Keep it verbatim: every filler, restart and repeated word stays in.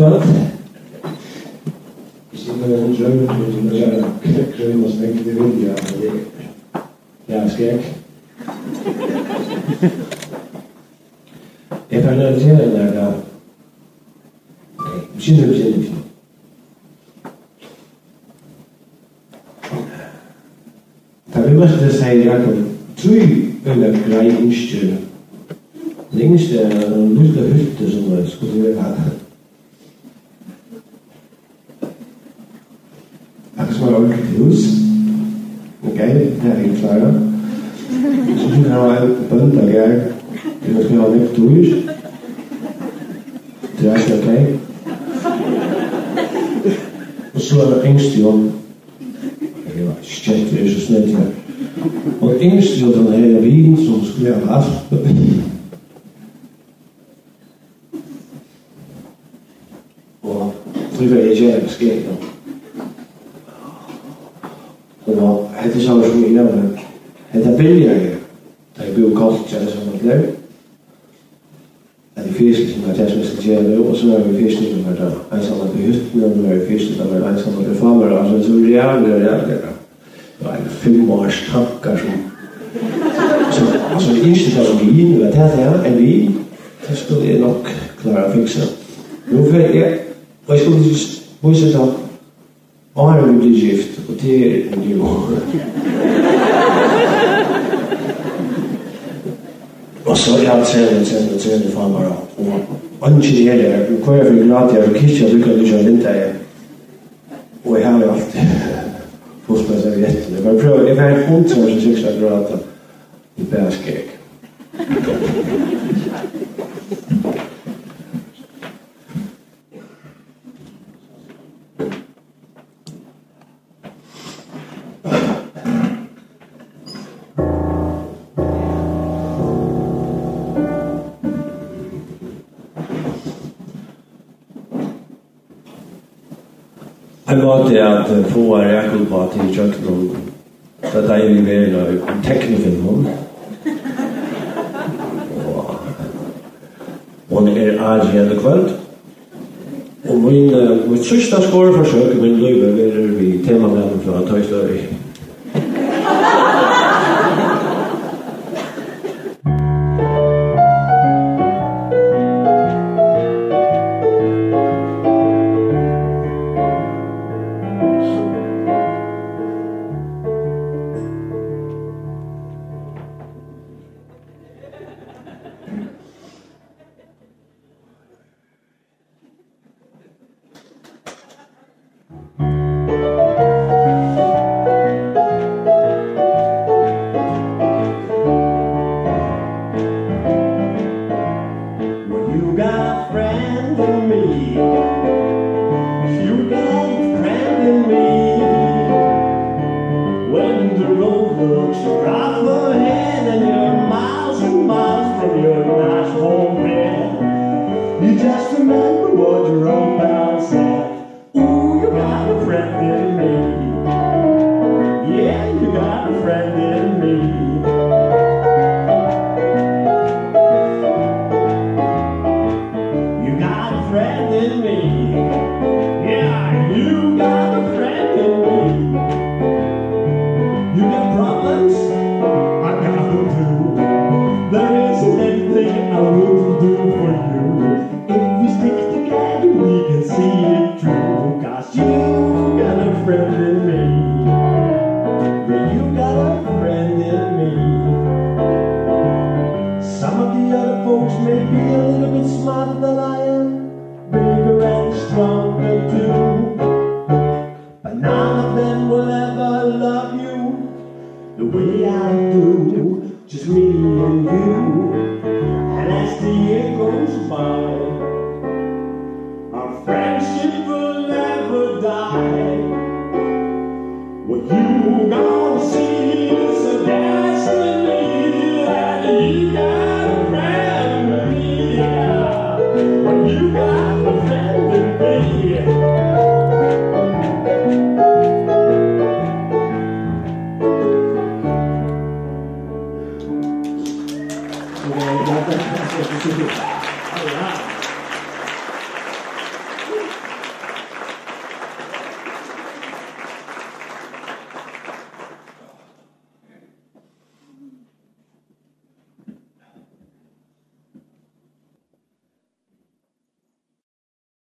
Gott. Hvis ikke man er en drøm, så vil man gerne kræve, man skal ikke, det vil jeg, men det, det er skæg. Jeg fandt ud af, at det er der. Okay, vi siger, vi siger, vi siger. Tá vit møttust, segði Jákup trý øgiliga greið ynski. Tað ynskti, at ein lítla hytta, sum var, skuldi vera har. Akkurát sum eitt ordentligt hús. Ok, tað er klárt. So kunnu vit hava ein bóndagarð. Vit skulu hava nógv dýr. Tað er alt ok. Og so ynskti hon Ja, skjótt, er so snøgt her. Og yngst, jo, den her vin, som skulle have haft. Og fri var jeg ikke skægt, jo. Og hetta er så, som jeg nævnte, hetta byrjaði, da jeg blev koldt, ja, som man blev. At eg fyrst, sum at tað, sum eg skal gera nú, og so er eg fyrst, sum at tað einsamalt í hyttini, og nú er eg fyrst, sum at vera einsamalt í famar, og so, so ræðuliga, ræðuliga. Tað var ein fimm árs tankar, sum, sum, sum eg ynskti, tað var vin, men tað, tað er ein vin, tað skuldi eg nokk klára at fiksa. Nú fer eg, og eg skuldi vísa tað, Áðrenn vit blivu gift, og tað er nú. Og so er alt trevligt, trevligt, trevligt frá mær, og eingin er har. Nú koyri eg fyri gráti, og kikki, og brúki at liggja í vindeygað. Og eg havi altíð fult av serviettum. Eg bara prøvi, eg fari hundrað prosent sikkurt at gráta. Tað er bara skeg. Ein máti at, eh, fáa Jákup á til gjøgnum ta deiligu verðina í teknifilmum. Og hon er ágæt í kvøld. Og mín, eh, mítt síðsta skorforsøk í mínum lívi verður við temamanninum frá Toy Story. Well, you got a friend in me. You got a friend in me. When the road looks rough ahead and you're miles and miles from your nice home bed, you just remember what your old pal said. Ooh, you got a friend in me. Yeah, you got a friend in me. You got a friend in me. Yeah, you got a friend in me. You got problems? I got them too. There isn't anything I wouldn't do for you. If we stick together, we can see it through. 'Cause you got a friend in me. Yeah, you got a friend in me. Some of the other folks may be a little bit smarter than I am, bigger and stronger too. But none of them will ever love you the way I do. Just me and you. And as the year goes by, our friendship will never die. What you gonna see is a destiny, and you got a friend in me. Yeah. What you got a friend in me.